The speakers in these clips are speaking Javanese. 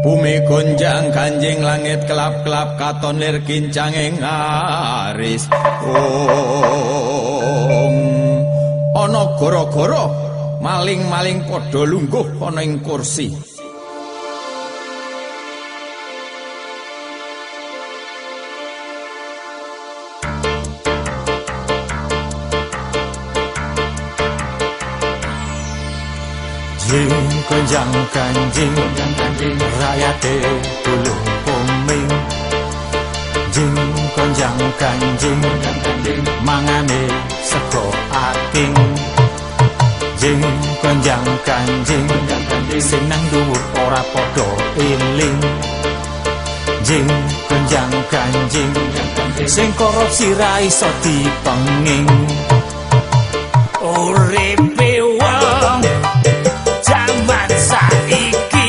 Bumi gonjang kanjing langit kelap-kelap katon lir kincanging aris. Ong ana gara-gara maling-maling padha lungguh ana ing kursi. Jing konjang kanjing, rakyate tulung koming. Jing konjang kanjing, mangane sego aking. Jing konjang kanjing, sing nang dhuwur ora padha eling. Jing konjang kanjing, sing korupsi ra iso dipenging. Uripe wong jaman saiki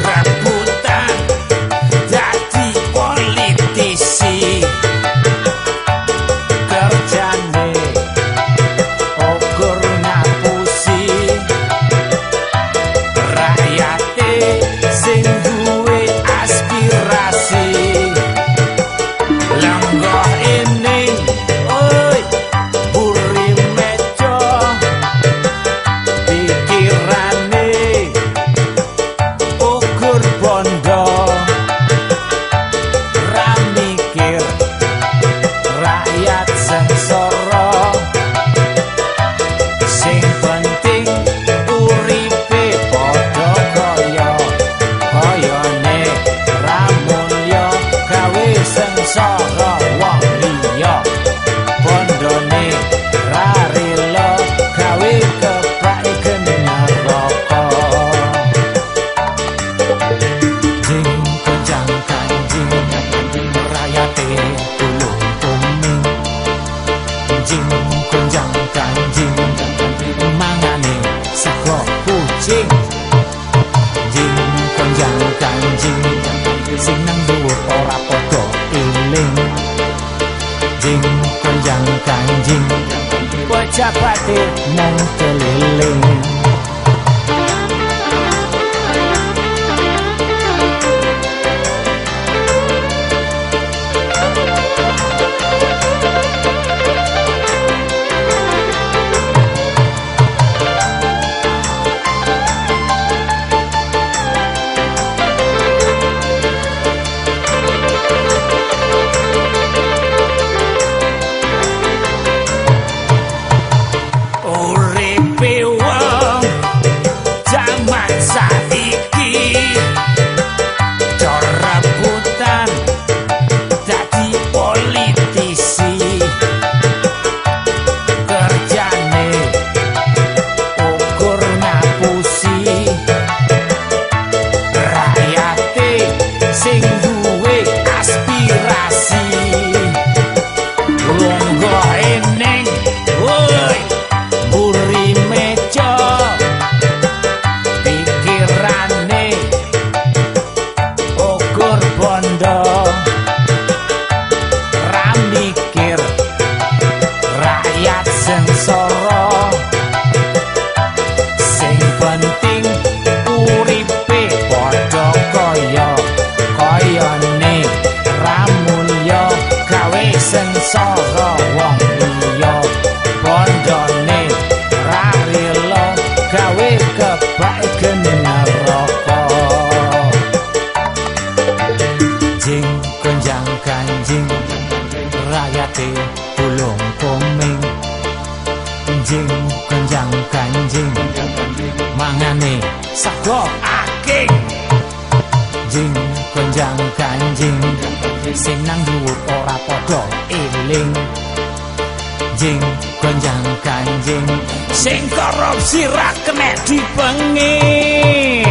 rebutan dadi politisi, kerjane ukur ngapusi rakyate sing duwe aspirasi. Lenggah ening oi buri meja, pikirane ukur bondo, ra mikir rakyat sengsara, sing penting uripe padha kaya kayane ra mulya gawe sengsara wong liya, bondone ra rela gawe kebak neraka. Jing konjang kanjing, rakyate tulung tuming. Jing konjang kanjing, mangane sego kucing. Jing konjang kanjing, sing nang dhuwur ora padha eling. Jing konjang kanjing, pejabate mung keliling. Uripe wong jaman saiki rebutan dadi politisi, kerjane ukur ngapusi rakyate sing duwe aspirasi. Lungguh ening woi buri meja, pikirane ukur bondo, ra mikir rakyat sengsara, sing penting uripe padha kaya kayane ra mulya gawe sengsara wong liya, bondone ra rela gawe kebak neraka. Jing konjang kanjing, rakyate tulung koming. Jing konjang kanjing, mangane sego aking. Jing konjang kanjing, sing nang dhuwur ora padha eling. Jing konjang kanjing, Sing korupsi ra kenek dipenging.